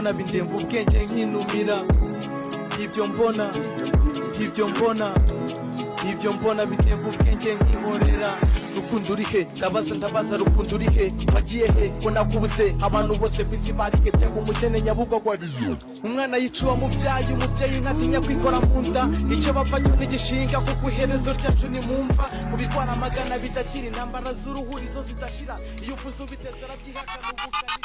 Mbona bindemba ubwenge nkinumira. Ibyo mbona, ibyo mbona, ibyo mbona bindemba ubwenge nkihorera. Rukundo uri he? Ndabaza, ndabaza, Rukundo uri he? Wagiye he ko nakubuze? Abantu bose ku isi barihebye ngo umukene Nyabugogo umwana yica uwamubyaye. Umubyeyi ntatinya kwikora mu nda. Icyo bapfa cyo n'igishinga, kuko iherezo ryacu ni mu mva, mu birwara amagana bidakira, intambara z'uruhurizo zidashira. Iyo uvuze ubiteze arabyihakana ubukanisha.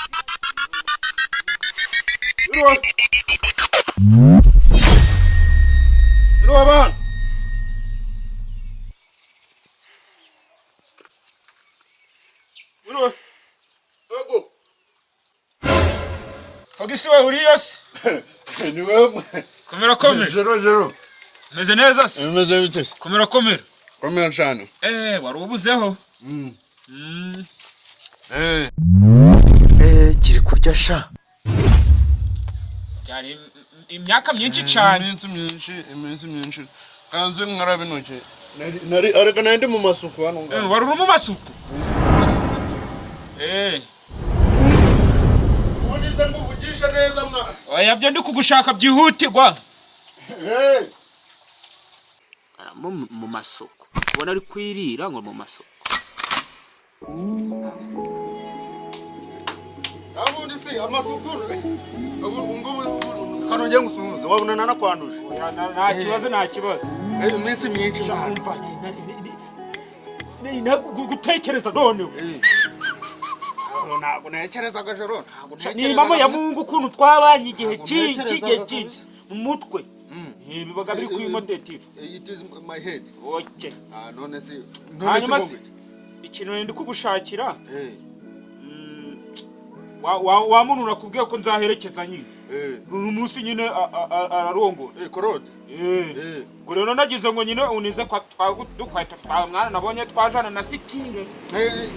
Uriho abana. Uriho. Ego. Fogisi we, uriyo se? Ni wewe. Komera, komera. Jero jero. Meze neza se? Bimeze bite? Komera, komera. Komera cyane. Wari ubuzeho. Eh, kiri kurya sha. Byari imyaka myinshi cyane. Iminsi myinshi, iminsi myinshi. Kanze nkaraba intoki. Nari ariko nari ndi mu masuku hano ngaho. Wari uri mu masuku. Ubundi nza nguvugisha neza mwa. Oya, byo ndi kugushaka byihutirwa. Hey. Mu masoko. Ubona ari kwirira ngo mu masoko. Abundi si amasuku. Ubu ngubu kano ngiye ngusuhuza wabona nanakwanduje. Oya, nta kibazo, nta kibazo. Iminsi myinshi mwana. Umva, gutekereza noneho. Ntabwo ntekerezaga joro, ntabwo Ni impamo ya Mungu ukuntu twabanye igihe Ntabwo cyinshi, igihe ntekerezaga cyinshi kabisa. mu mutwe. Bibaga biri kuri motive. It is my head. Okay. Ah, none si none si Hanyuma ngo se ikintu ndi kugushakira, wa muntu nakubwiye ko nzaherekeza nyine, uyu munsi nyine ararongora. Korode. Eh. Ngo rero nagize ngo nyine unize kwa dukweto twawe mwana, nabonye twajana na sitire.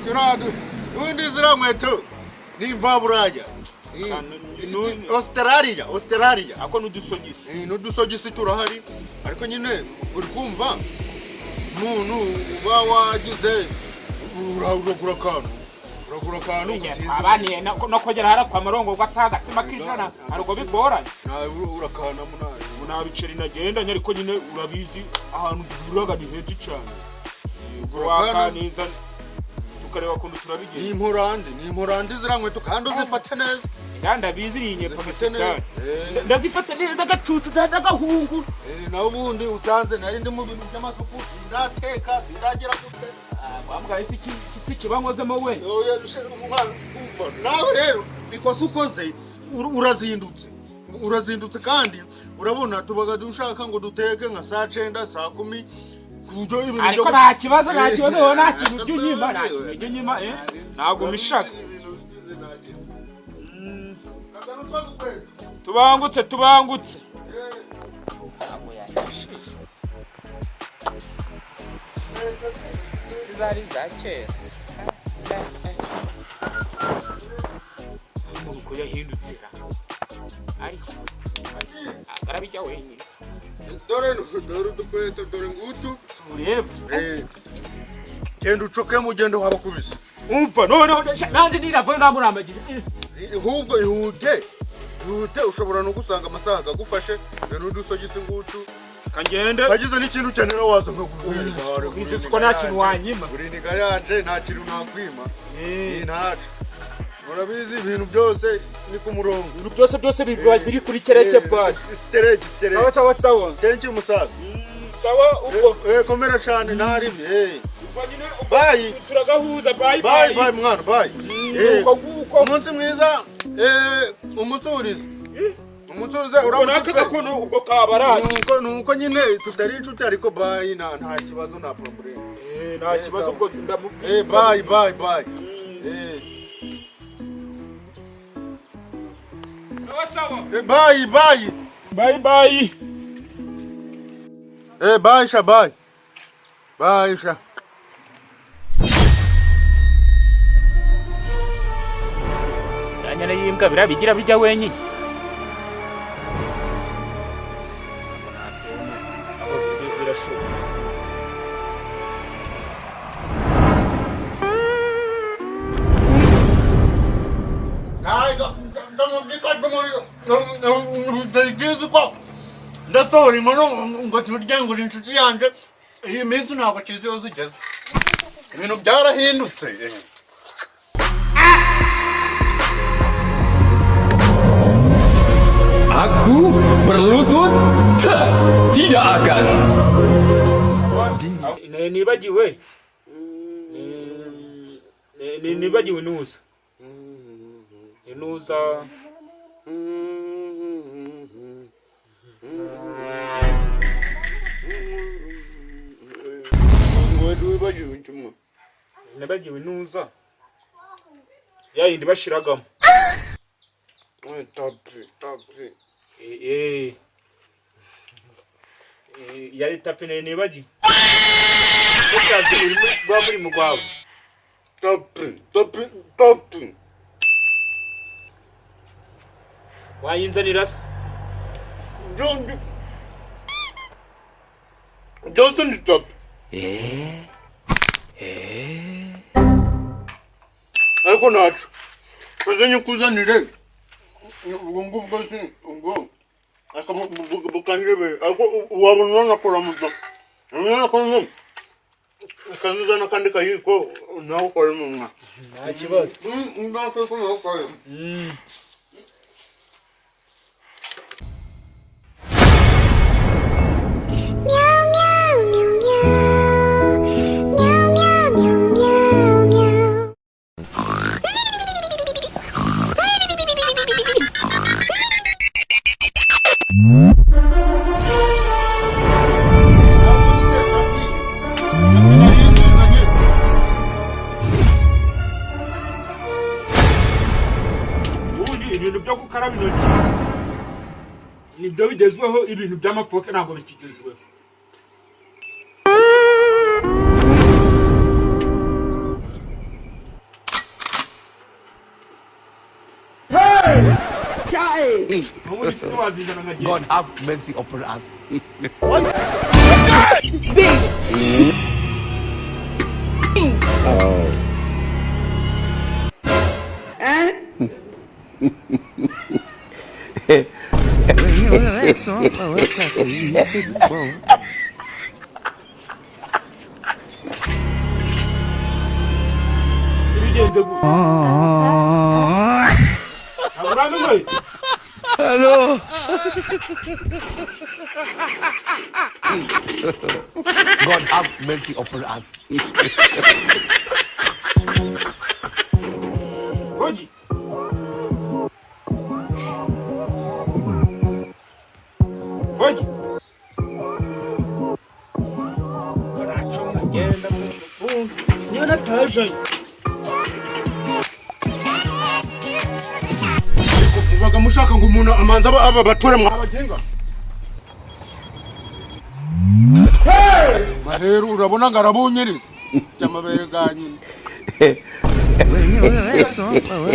Kiradu ubundi ziriya nkweto ni imvaburaya. Australia, Australia. Ako n'udusogisi. N'udusogisi turahari, ariko nyine uri kumva umuntu uba wagize uragura akantu, uragura akantu utize. Abaniye no kogera hara kwa marongorwa asa agatsima k'ijana, hari ubwo bigoranye. Nawe urakana munani. Ubu nta biceri nagendanye, ariko nyine urabizi ahantu duhuriraga ni henshi cyane. Ubwo Urakana. wakaniza tukareba ukuntu Ni turabigenza. imporandi, ni imporandi ziriya nkweto, kandi uzifate neza. Kandi ndabizi ni inyepa. Zifate neza. Misitari. Ndazifata neza agacucu n'agahungu. Nawe ubundi usanze nari ndi mu bintu by'amasuku, sindateka, sindagira gute. Wambwaye si kiba nkozemo we. Oya, umwana, umva nawe rero ikosa ukoze, urazindutse, urazindutse, kandi urabona tubaga dushaka ngo duteke nka saa 9, saa 10, ku buryo ibintu Ariko byo nta kibazo, nta kibazo, wowe nta kintu ujya unyima, nta kintu ujya unyima, ntabwo mbishaka. Tubangutse, tubangutse. Ntabwo yahishije zari za kera. Umuntu uko yahindutse ra, ariko arabijya wenyine. Dore, dore udukweto, dore ngutu. Urebe. Genda ucokemo, ugende wabakubise. Umva noneho nanjye niravayo namurambagira. Ahubwo ihute, ihute, ushobora no gusanga amasaha agagufashe. Dore n'udusogisi ngutu. Kangende. Hagize n'ikintu ukenera waza nkaguhereza. Ubizi ko nta kintu wanyima. Uri niga yanje, nta kintu nakwima. Ni ntaco, urabizi ibintu byose ni ku murongo. Ibintu byose byose biba biri kuri kereke basi. Sitereke, sitereke. Sawa sawa sawa. Thank you, musaza. Sawa ubwo. Komera cyane, ntaribye. Ubwo nyine ubwo. Bye. Turagahuza, bye. Bye bye mwana, bye. Ubwo nguko. Umunsi mwiza, umunsurize, umunsurize. Ubwo Uramutse. naka gakono ubwo kabaraye. Nuko nyine tutari inshuti, ariko bye, nta kibazo, nta problem. Nta kibazo, ubwo ndamubwira. Bye bye bye. Sawa sawa. Bye bye. Bye bye. Bye sha, bye bye sha. Nyana y'imbwa biriya bigira bijya wenyine. Ntabwo nabyemera. Ntabwo birashoboka. Urasohora inkono ngo turye, ngo uri inshuti yanjye. Iyi minsi ntabwo akizi iyo zigeze, ibintu byarahindutse. Aku berlutut? Tidak akan. Nibagiwe nibagiwe inuza inuza. Ngo wibagiwe kimwe? Nibagiwe inuza ya yindi bashiragamo. Tapi, tapi. Yari tapi nayo nibagiwe. Musaza urimo rwa muri mu rwawe. Tapi, tapi, tapi. Wayinzanira se? Byose ni tapi, ariko ntaco kaze nyikuzanire. Ubwo ngubwo si ubwo bukanjebe, ariko wabona unanakora muto, unanakora ukanuza n'akandi kayiko nawe ukore mu mwa. Nta kibazo. Ngako ko nawe ukore. Meow meow meow meow meow meow meow meow meow. Ubundi ibintu byo gukaraba intoki nibyo bigezweho, ibintu by'amafoke ntabwo bikigezweho. Ubundi sinwazizana nkagenda. God have mercy upon us. Sibigenze gutya, ntabwo uramenye. God have mercy upon us. Koji. Koji. Karacunga ngenda funga. Niyo nataje. Mubaga mushaka ngo umuntu amanza aba bature mwabagenga rero, urabona ngo arabunyiriza by'amabere ga nyina.